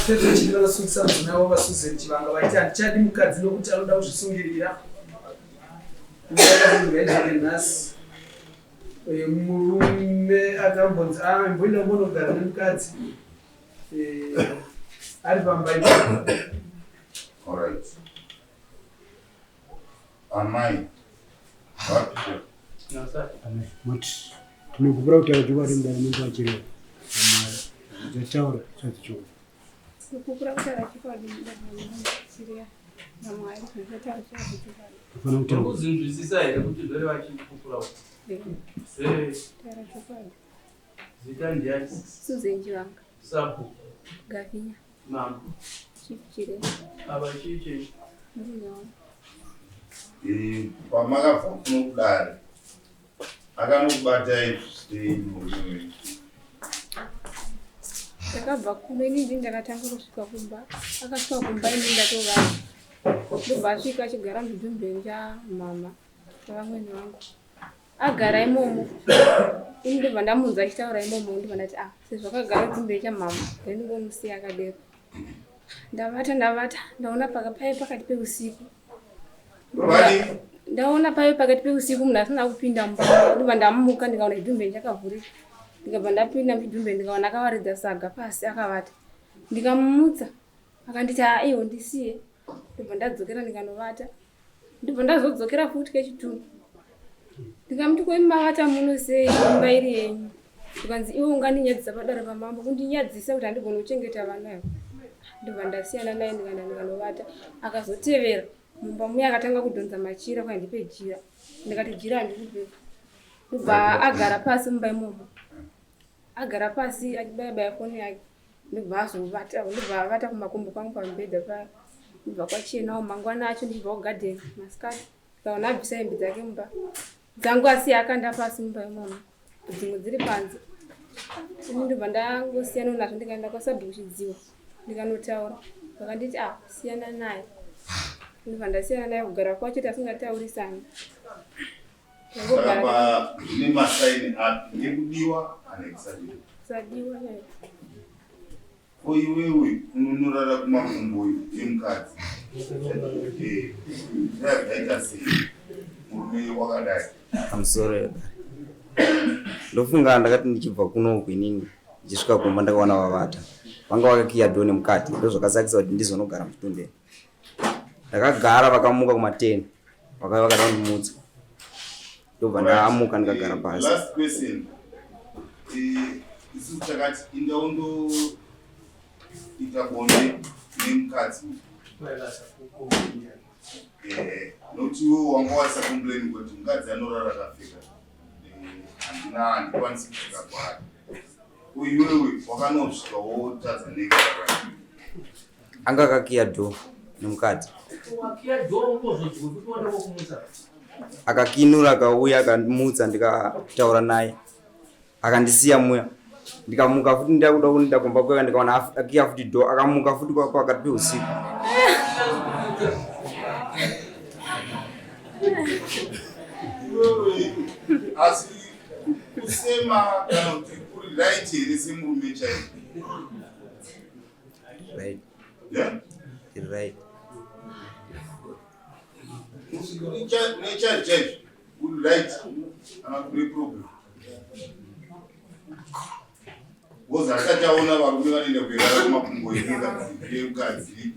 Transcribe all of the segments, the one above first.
Petro Chiri vanosungisa mudzimai wavo VaSusan Chivanga vachiti handichadi mukadzi nokuti anoda kuzvisungirira. Nyaya nhasi eh, murume akambonzi amboenda ah, kumbonogara nemukadzi eh, ari pamba ipapo. Alright. Amai vapi? Mati tinogupura kutaura chokwadi mudare mambo achireva. Dzataura sadzi chokwadi. Kupupura kutaura chokwadi mudare mambo achireva. Namwari zvataura sadzi chokwadi. Tofanira kutaura. Kuzvinzwisisa here kuti zvoreva chii kupupura uku? Eh. Taura chokwadi. Zita ndiani? Susan Chivanga. Sabhuku. Gavinya. Mambo. Chief Chiremba. Ava chii chii? Murume wangu. Eh, pamakabva kuno kudare akanokubatai sei murume wenyu? Ndakabva kuno ini ndini ndakatanga kusvika kumba. Akasvika kumba ini ndatovata. Ndobva asvika achigara mudhumbe chamama navamwene vangu. Agara imomo ini ndobva ndamunzwa achitaura imomo ndobva ndati ah sezvo akagara kumberi chamama then ndingomusiya akadero. Ndavata ndavata ndaona paka paive pakati peusiku. Ndaona paive pakati peusiku munhu asina kupinda mumba ndobva ndamuka ndikaona chidhumbe chakavhurika ndikabva ndapinda muchidhumbe ndikaona akawaridza saga pasi akavata ndikamumutsa akanditi haa iwo ndisiye ndobva ndadzokera ndikanovata ndobva ndazodzokera futi kechitunu ndikamuti ko imi mavata muno sei imba iri yenyu ndikanzi iwe ungandinyadzisa padare pamambo kundinyadzisa kuti handigoni kuchengeta vana ava ndobva ndasiyana naye ndikaenda ndikanovata akazotevera mumba muya akatanga kudhonza machira kwai ndipe jira ndikati jira handikupe ndobva agara pasi mumba imomo agara pasi achibaya baya foni yake ndobva azovata ndobva avata kumakumbo kwangu pamubhedha paya ndobva kwachenawo mangwana acho ndichibva kugadheni masikati ndikaona abvisa hembe dzake mumba dzangu asi akanda pasi mumba imomo dzimwe dziri panze ini ndobva ndangosiyana nazvo ndikaenda kwasabhuku chidziwa ndikanotaura vakanditi ah siyana naye ndobva ndasiyana naye kugara kwacho tasingataurisani Saka pa zvine masaini api ekudiwa kana ekusadiwa? Kusadiwa naye. Ko iwewe unonorara kumakumbo emukadzi? Eh, zvaita sei? Murume wakadai. Pamusoro yedare. Ndofunga ndakati ndichibva kuno uku inini ndichisvika kumba ndakaona vavata. Vanga vakakiya dhoo nemukati ndozvakasakisa kuti ndizonogara muchitundeni. Ndakagara vakamuka kuma 10 vakauya vakada kundimutsa ndobva ndamuka ndikagara pasi. Last question. Eh, isusu takati inda undoita bonde nemukadzi uyu. Eh, nokuti iwe wanga waisa complain kuti mukadzi anorara akapfeka. Eh, handina handikwanisi kusvika kwaari. Uyu iwewe wakanosvika wotadza nei kurara? Anga akakiya door nemukati. Akakinura akauya akandimutsa ndikataura naye akandisiya muya ndikamuka futi ndakuda kuenda kumba kweka ndikaona akiya futi door akamuka futi pakati peusiku. Asi kusema kana kuti kuri right here semurume chaiye? Right. Yeah? Right. Nature change. Good right. Kana kune problem. Because asati aona varume vanoenda kuirara kumakumbo emukadzi.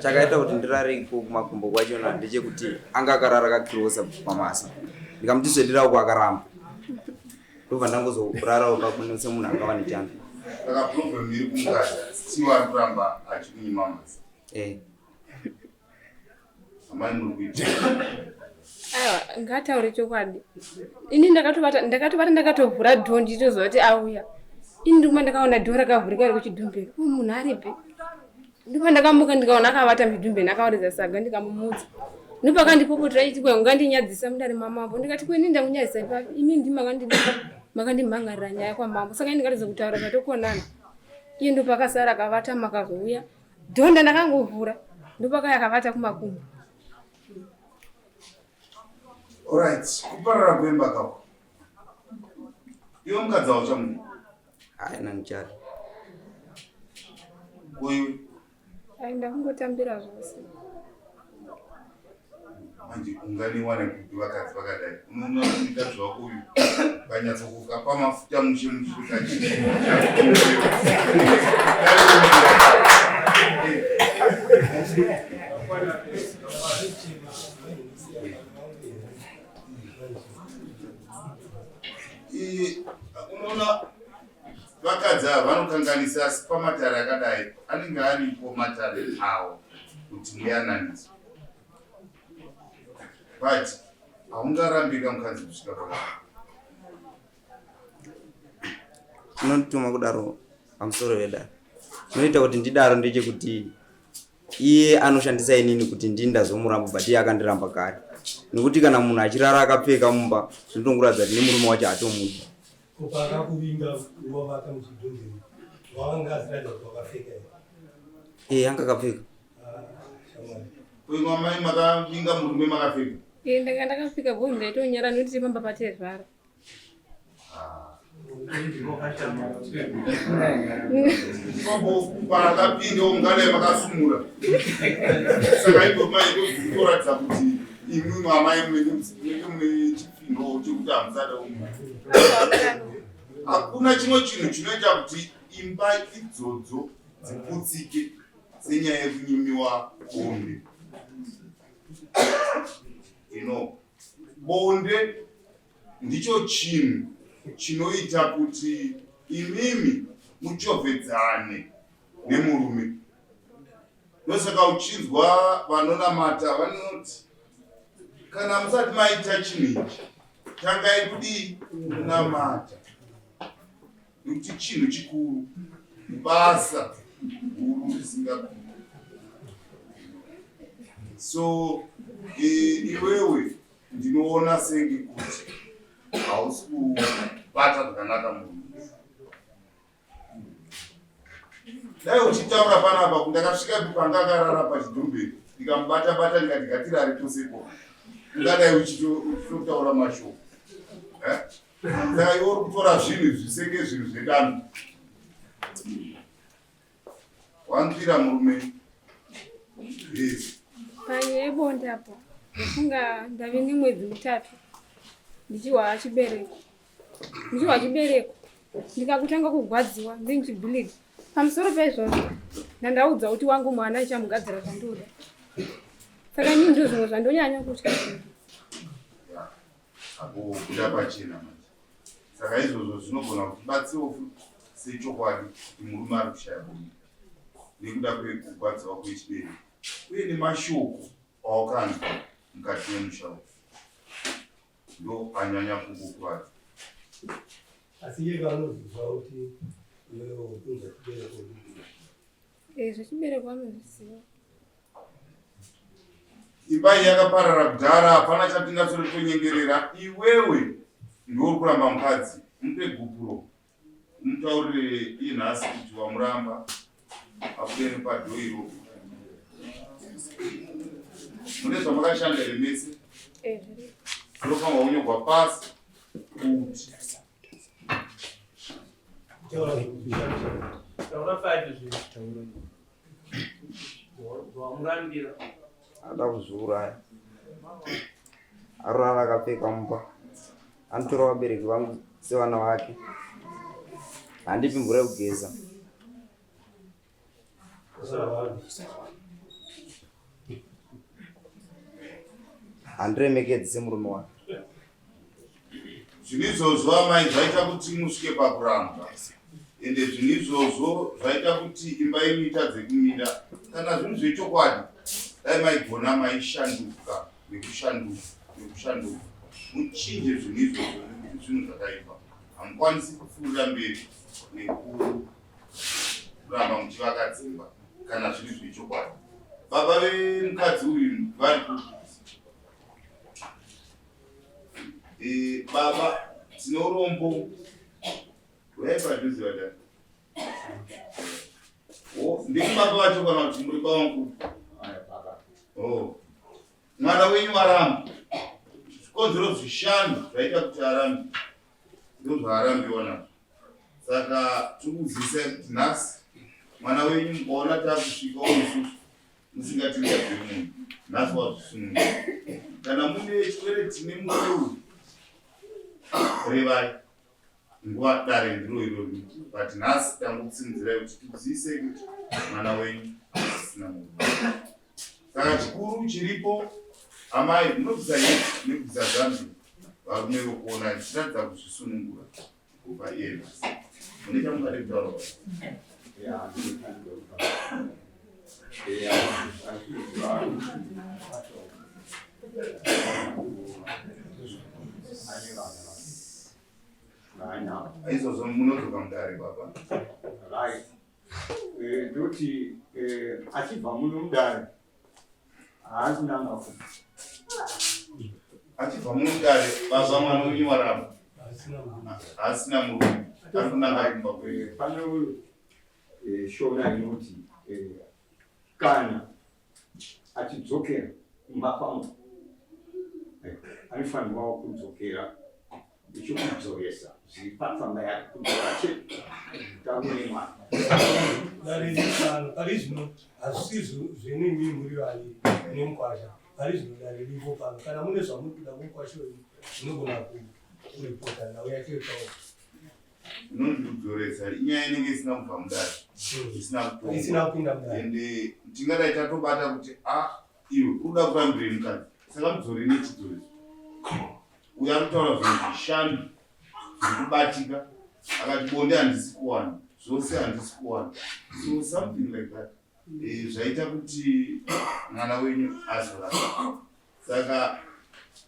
Chakaita kuti ndirare iko kumakumbo kwachona ndechekuti anga akarara kakirosa pamasa. Ndikamuti swedera uko akaramba. Ndobva ndangozorarawo papo semunhu angava nechando. Saka problem iri kumukadzi siwo ari kuramba achikunyima masa. Eh. Amai muri kuita. Aiwa, ngataure chokwadi. Ini ndakatovata ndakatovata ndakatovhura dhoo ndichitoziva kuti auya. Ini ndikuma ndakaona dhoo rakavhurika riri kuchidhumbeni. Uyu munhu aripi? Ndipo ndakamuka ndikaona akavata mudhumbeni akawaridza saga ndikamumutsa. Ndipo akandipopotera achiti kwe ungandinyadzisa mudare mamambo. Ndikati kwe ini ndakunyadzisa ipapi imi ndimi makandimhangarira nyaya kwamambo. Saka ini ndikatadza kutaura tatokonana. Iye ndipo akasara akavata makazouya. Dhonda ndakangovhura ndipo akauya akavata kumakumbo. Alright, kuparara kwemba kako. Iwe mukadzi wauchamuda. Hayi nandichada. Koiwe? Ai, ndakungotambira zvose. Manje unganiwana kupi vakadzi vakadai? Unoona mukadzi wako uyu ukanyatso kukapa mafuta mushe mushe kachi. Unoona vakadzi ava vanokanganisa, asi pamatare akadai anenge aripo matare awo kuti muyananiswe, but haungarambika mukadzi kusvika pakati. Chinondituma kudaro, pamusoro vedare, chinoita kuti ndidaro ndechekuti iye anoshandisa inini kuti ndini ndazomuramba, but iye akandiramba kare, nekuti kana munhu achirara akapfeka mumba, zvinotongoratidza kuti nemurume wacho hatomudi. Pakakuvinga wavata muchidhumbeni, wavanga aziratidza kuti wakapfeka here? Iye anga akapfeka. Ah, shamwari. Uyu amai, makavinga murume makapfeka? Ee, ndanga ndakapfeka bho, ndaitonyara nokuti pamba patezvara. Ipapo paakapinda ungadai makasumura, saka ipo mai ndozvikutoratidza kuti imwi amai munenge mune chifindo chekuti hamusada umwe. Hakuna chimwe chinhu chinoita kuti imba idzodzo dziputsike senyaya yekunyimiwa bonde. Bonde ndicho chinhu chinoita kuti imimi muchovhedzane nemurume. Ndosaka uchinzwa vanonamata vanoti kana musati maita chinhu ichi, tangai kudii? Kunamata, nekuti chinhu chikuru, basa guru risingapiri. So iwewe ndinoona senge kuti hausi kubata zvakanaka munhu. Dai uchitaura panapa kuti ndakasvika ipo panga akarara pachidhumbeni, ndikamubata bata, ndikati ngatirare tosepo, ungadai uchitotaura mashoko. Eh? Saka iwe uri kutora zvinhu izvi senge zvinhu zvedambi. Wanzwira murume, yes. Panyaya yebonde apo, ndofunga ndave nemwedzi 3 ndichihwa chibereko, ndichihwa chibereko, ndikakutanga kugwadziwa, ndinchibleed. Pamusoro paizvozvo, ndandaudza kuti wangu mwana ichamugadzira zvandoda, saka inini ndo zvimwe zvandonyanya kutya. Apo kuda pachena manje, saka izvozvo zvinogona kutibatsirawo futi sechokwadi kuti murume ari kushaya bonde nekuda kwekugwadziwa kwechibereko uye nemashoko awakanzwa mukati memusha uyu ndo anyanya kukukuvadza. Asi iye kaanoziva kuti iwewe ukunzwa chibereko? Zvechibereko anozviziva. Imba iyi yakaparara kudhara, hapana chatingatsore tonyengerera. Iwewe ndiwe uri kuramba mukadzi, mupe gupuro, umutaurire iye nhasi kuti wamuramba, abude nepadhoiro. Mune zvamakashanda here mese? Zviripo. Zvinofanirwa kunyorwa pasi kuti Taura zvokuti. Taura five zvinhu zvawamurambira. Ada kuzviuraya, arorara akapfeka mumba, anotora vabereki vangu sevana vake, handipi mvura yekugeza. Usarwara. Handiremekedzi semurume wake. Zvinhu izvozvo, amai, zvaita kuti musvike pakuramba, ende zvinhu izvozvo zvaita kuti imba yenyu itadze kumira. Kana zvinhu zvechokwadi, dai maigona maishanduka nekushanduka nekushanduka, muchinje zvinhu izvozvo, nekuti zvinhu zvakaipa. Hamukwanisi kupfuurira mberi nekuramba muchivaka dzimba kana zviri zvechokwadi. Baba vemukadzi uyu vari kupi? Baba, tine urombo, uyai padhuze. Vadai ndimi baba vacho kana kuti muri baba mukuru? Oh. Mwana wenyu waramba, zvikonzero zvishanu zvaita kuti arambe, ndo zvaarambiwa nazvo. Saka tiri kuzivisa kuti nhasi Mwana wenyu mukaona takusvikawo isusu musingatirwadze munhu nhasi wazvisununga. Kana mune chikwereti nemurume uyu revai nguva dare ndiro irori but nhasi tangokusimudzirai kuti tikuzivisei kuti mwana wenyu asisina murume. Saka chikuru chiripo amai munobvisa heti nekubvisa zambia varume vokuona tichiratidza kuzvisunungura kubva iye nhasi. Mune chamungade kutaura baba? Izvozvo munodzoka mudare baba. Right. Eh, ndoti eh, achibva muno mudare haasi kunanga ku Achibva muno mudare baba mwana wenyu waramba. Haasina murume. Ari kunanga kumba kwenyu. Eh, pane eh, shona inoti eh, kana achidzokera kumba kwangu eh, anofanirwawo kudzokera ichikudzoresa zviri patsamba yake kudzora chete taune mwana. Dare riri pano pari zvino hazvisi zvenyu imimi muri vaviri nemukwasha. Pari zvino dare riripo pano. Kana mune zvamuri kuda kumukwasha wenyu munogona kuripota nhau yacho yotaurwa. Inonzi kudzoresa inyaya inenge isina kubva mudare isina kutongwa Isina kupinda mudare. ende tingadai tatobata kuti a iwe uri kuda kurambirei mukadzi saka mudzore nechidzoreso. Uyo ari kutaura zvinhu zvishanu zviri kubatika akati bonde handisi kuwana zvose handisi kuwana so something like that eh, zvaita kuti mwana wenyu azorapa saka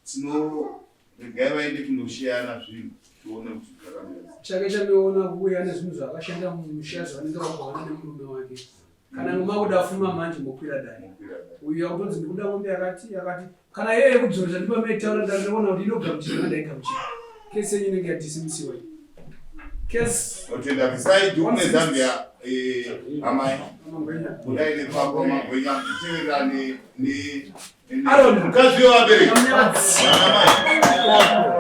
tinoregai vaende kundosheyana zvinhu tione kuti zvakamira sei. Chake chandoona kuuya nezvinhu zvaakashanda mumusha zvaanenge vakuwana nemurume wake. Kana makuda fuma manje mokwira dare. Uyu akutonzi ndikuda mombe yakati yakati kana iye yekudzoresa ndipo maitaura ndandiona kuti inogamuchira kana ndaigamuchira. Kesi yenyu inenge yadhisimisiwa iyi. Kesi Otenda bvisai dhuku nezambia eh, amai Mangwenya. budai nepapo magwenya muteverane ne Aaron. mukadzi wevabereki Munyaradzi. ana mai.